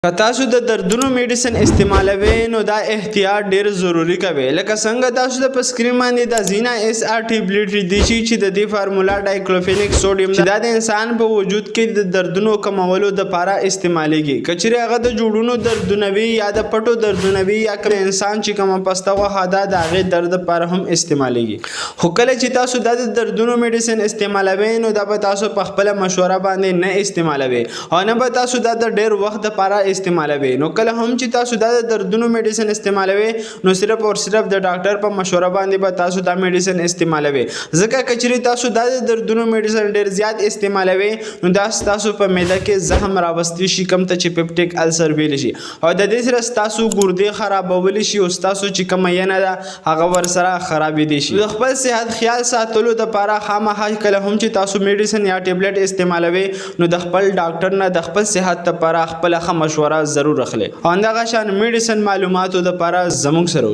که تاسو د دردونو میډیسن استعمالوئ، نو دا احتیاط ډیر ضروری کوي. لکه څنګه تاسو د په سکرین باندې د زینا اس آر ټیبلیټ دی چې د دې فارمولا ډایکلوفینک سوډیم، چې دا د انسان په وجود کې د دردونو کمولو لپاره استعمالیږي. کچېرې هغه د جوړونو دردونه وي یا د پټو دردونه وي یا کوم انسان چې کومه پسته غوښه ده، د هغې درد لپاره هم استعمالیږي. خو کله چې تاسو دا د دردونو میډیسن استعمالوئ، نو دا به تاسو په خپله مشوره باندې نه استعمالوئ او نه به تاسو دا د ډیر وخت لپاره استعمالوي. نو کله هم چې تاسو دا د دردونو میډیسن استعمالوي، نو صرف او صرف د ډاکټر په مشوره باندې به تاسو دا میډیسن استعمالوي، ځکه کچېرې تاسو دا د دردونو میډیسن ډیر زیات استعمالوي، نو دا تاسو په معده کې زخم راوستی شي، کوم ته چې پیپټیک السر ویل شي، او د دې سره تاسو ګردې خرابول شي او تاسو چې کومه ینه ده، هغه ورسره خرابې دي شي. د خپل صحت خیال ساتلو لپاره خامخا کله هم چې تاسو میډیسن یا ټیبلیټ استعمالوي، نو د خپل ډاکټر نه د خپل صحت لپاره خپله ښه مشوره ضرور اخلي، او همدغه شان میډیسن معلوماتو لپاره زموږ سره.